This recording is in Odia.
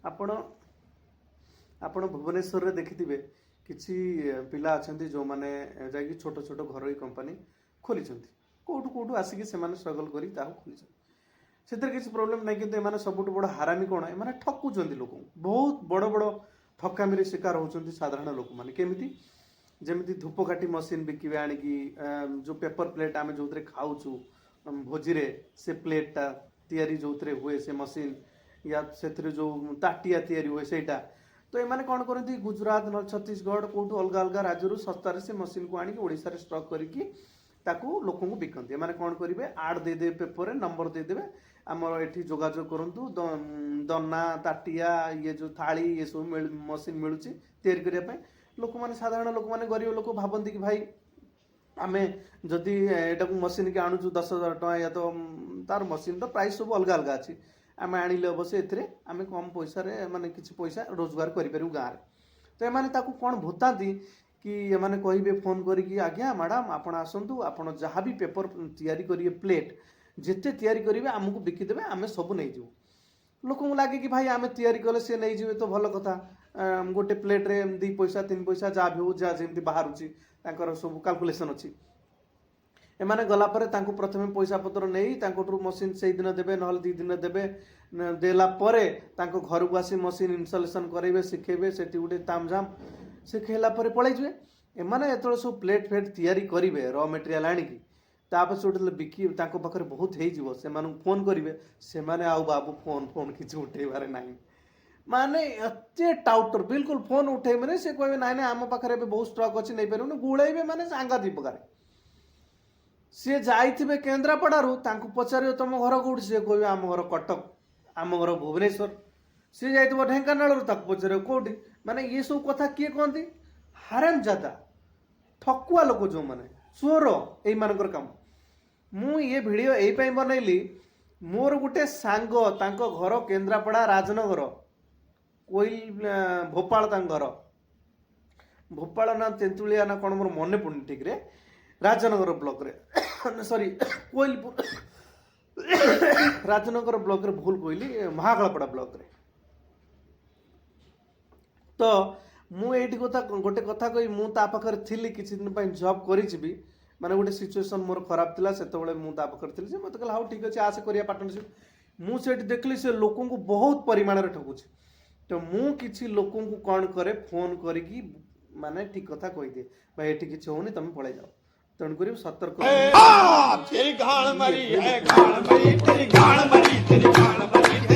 ଆପଣ ଭୁବନେଶ୍ୱରରେ ଦେଖିଥିବେ, କିଛି ପିଲା ଅଛନ୍ତି ଯେଉଁମାନେ ଯାଇକି ଛୋଟ ଛୋଟ ଘରୋଇ କମ୍ପାନୀ ଖୋଲିଛନ୍ତି। କେଉଁଠୁ କେଉଁଠୁ ଆସିକି ସେମାନେ ଷ୍ଟ୍ରଗଲ୍ କରି ତାକୁ ଖୋଲିଛନ୍ତି। ସେଥିରେ କିଛି ପ୍ରୋବ୍ଲେମ୍ ନାହିଁ। କିନ୍ତୁ ଏମାନେ ସବୁଠୁ ବଡ଼ ହାରାମି କ'ଣ? ଏମାନେ ଠକୁଛନ୍ତି ଲୋକଙ୍କୁ। ବହୁତ ବଡ଼ ବଡ଼ ଠକାମିରେ ଶିକାର ହେଉଛନ୍ତି ସାଧାରଣ ଲୋକମାନେ। କେମିତି? ଯେମିତି ଧୂପକାଠି ମସିନ୍ ବିକିବେ ଆଣିକି, ଯେଉଁ ପେପର ପ୍ଲେଟ୍ ଆମେ ଯେଉଁଥିରେ ଖାଉଛୁ ଭୋଜିରେ, ସେ ପ୍ଲେଟ୍ଟା ତିଆରି ଯେଉଁଥିରେ ହୁଏ ସେ ମସିନ୍, ୟା ସେଥିରେ ଯେଉଁ ତାଟିଆ ତିଆରି ହୁଏ ସେଇଟା। ତ ଏମାନେ କ'ଣ କରନ୍ତି? ଗୁଜୁରାଟ ନହେଲେ ଛତିଶଗଡ଼, କେଉଁଠୁ ଅଲଗା ଅଲଗା ରାଜ୍ୟରୁ ଶସ୍ତାରେ ସେ ମସିନ୍କୁ ଆଣିକି ଓଡ଼ିଶାରେ ଷ୍ଟକ୍ କରିକି ତାକୁ ଲୋକଙ୍କୁ ବିକନ୍ତି। ଏମାନେ କ'ଣ କରିବେ? ଆଡ୍ ଦେଇଦେବେ ପେପରରେ, ନମ୍ବର ଦେଇଦେବେ, ଆମର ଏଠି ଯୋଗାଯୋଗ କରନ୍ତୁ, ଦନା, ତାଟିଆ, ଇଏ ଯେଉଁ ଥାଳି, ଏସବୁ ମସିନ୍ ମିଳୁଛି ତିଆରି କରିବା ପାଇଁ। ଲୋକମାନେ, ସାଧାରଣ ଲୋକମାନେ, ଗରିବ ଲୋକ ଭାବନ୍ତି କି ଭାଇ, ଆମେ ଯଦି ଏଟାକୁ ମସିନ୍କି ଆଣୁଛୁ 10,000 ଟଙ୍କା, ୟା ତ ତାର ମସିନ୍ର ପ୍ରାଇସ୍ ସବୁ ଅଲଗା ଅଲଗା ଅଛି, ଆମେ ଆଣିଲେ ଅବଶ୍ୟ ଏଥିରେ ଆମେ କମ୍ ପଇସାରେ ମାନେ କିଛି ପଇସା ରୋଜଗାର କରିପାରିବୁ ଗାଁରେ। ତ ଏମାନେ ତାକୁ କ'ଣ ଭୂତାନ୍ତି କି ଏମାନେ କହିବେ ଫୋନ୍ କରିକି, "ଆଜ୍ଞା ମ୍ୟାଡ଼ାମ୍, ଆପଣ ଆସନ୍ତୁ, ଆପଣ ଯାହା ବି ପେପର ତିଆରି କରିବେ, ପ୍ଲେଟ୍ ଯେତେ ତିଆରି କରିବେ, ଆମକୁ ବିକିଦେବେ, ଆମେ ସବୁ ନେଇଯିବୁ।" ଲୋକଙ୍କୁ ଲାଗେ କି ଭାଇ, ଆମେ ତିଆରି କଲେ ସେ ନେଇଯିବେ ତ ଭଲ କଥା। ଗୋଟେ ପ୍ଲେଟ୍ରେ 2 ପଇସା, 3 ପଇସା, ଯାହା ବି ହଉ, ଯାହା ଯେମିତି ବାହାରୁଛି, ତାଙ୍କର ସବୁ କାଲକୁଲେସନ୍ ଅଛି। ଏମାନେ ଗଲା ପରେ ତାଙ୍କୁ ପ୍ରଥମେ ପଇସା ପତ୍ର ନେଇ ତାଙ୍କଠୁ ମସିନ୍ ସେଇଦିନ ଦେବେ, ନହେଲେ 2 ଦିନ ଦେବେ। ଦେଲା ପରେ ତାଙ୍କ ଘରକୁ ଆସି ମସିନ୍ ଇନଷ୍ଟଲେସନ୍ କରାଇବେ, ଶିଖେଇବେ, ସେଠି ଗୋଟେ ତାମଝାମ ଶିଖେଇଲା ପରେ ପଳେଇଯିବେ। ଏମାନେ ଯେତେବେଳେ ସବୁ ପ୍ଲେଟ୍ ଫ୍ଲେଟ୍ ତିଆରି କରିବେ ର ମେଟେରିଆଲ୍ ଆଣିକି, ତାପରେ ସେଠୁ ଯେତେବେଳେ ବିକି ତାଙ୍କ ପାଖରେ ବହୁତ ହେଇଯିବ, ସେମାନଙ୍କୁ ଫୋନ୍ କରିବେ। ସେମାନେ ଆଉ ବାବୁ ଫୋନ୍ ଫୋନ୍ କିଛି ଉଠେଇବାରେ ନାହିଁ। ମାନେ ଏତେ ଟାଉଟର, ବିଲକୁଲ ଫୋନ୍ ଉଠେଇବେନି। ସେ କହିବେ, "ନାଇଁ ନାଇଁ, ଆମ ପାଖରେ ଏବେ ବହୁତ ଷ୍ଟକ୍ ଅଛି, ନେଇପାରିବୁନି।" ଗୁଳେଇବେ, ମାନେ ସାଂଘାତିକ ପ୍ରକାରେ। ସିଏ ଯାଇଥିବେ କେନ୍ଦ୍ରାପଡ଼ାରୁ, ତାଙ୍କୁ ପଚାରିବ, "ତମ ଘର କୋଉଠି?" ସିଏ କହିବେ, "ଆମ ଘର କଟକ, ଆମ ଘର ଭୁବନେଶ୍ୱର।" ସିଏ ଯାଇଥିବ ଢେଙ୍କାନାଳରୁ, ତାକୁ ପଚାରିବ କୋଉଠି। ମାନେ ଇଏ ସବୁ କଥା କିଏ କହନ୍ତି? ହାରାମଜାଦା, ଠକୁଆ ଲୋକ ଯେଉଁମାନେ, ଚୋର, ଏଇମାନଙ୍କର କାମ। ମୁଁ ଇଏ ଭିଡ଼ିଓ ଏଇ ପାଇଁ ବନେଇଲି, ମୋର ଗୋଟେ ସାଙ୍ଗ, ତାଙ୍କ ଘର କେନ୍ଦ୍ରାପଡ଼ା ରାଜନଗର କୋଇଲ ଭୋପାଳ। ତାଙ୍କ ଘର ଭୋପାଳ ନା ତେନ୍ତୁଳିଆ ନା କ'ଣ ମୋର ମନେ ପଡ଼ୁନି ଠିକରେ, ରାଜନଗର ବ୍ଲକରେ, ସରି, କୋଇଲପୁର, ରାଜନଗର ବ୍ଲକରେ ଭୁଲ କହିଲି, ମହାକାଳପଡ଼ା ବ୍ଲକରେ। ତ ମୁଁ ଏଇଠି ଗୋଟେ କଥା କହି, ମୁଁ ତା ପାଖରେ ଥିଲି କିଛି ଦିନ ପାଇଁ, ଜବ୍ କରିଛି ବି। ମାନେ ଗୋଟେ ସିଚୁଏସନ୍ ମୋର ଖରାପ ଥିଲା ସେତେବେଳେ, ମୁଁ ତା ପାଖରେ ଥିଲି। ସେ ମୋତେ କହିଲା, "ହଉ ଠିକ୍ ଅଛି, ଆସେ, କରିବା ପାର୍ଟନରସିପ୍।" ମୁଁ ସେଇଠି ଦେଖିଲି ସେ ଲୋକଙ୍କୁ ବହୁତ ପରିମାଣରେ ଠକୁଛି। ତ ମୁଁ କିଛି ଲୋକଙ୍କୁ କ'ଣ କରେ, ଫୋନ୍ କରିକି ମାନେ ଠିକ୍ କଥା କହିଦିଏ, "ଭାଇ, ଏଠି କିଛି ହଉନି, ତମେ ପଳେଇ ଯାଅ।" ତେଣୁକରି ସତର୍କ। तेरी गाल मरी है, गाल मरी, तेरी गाल मरी, तेरी गाल मरी।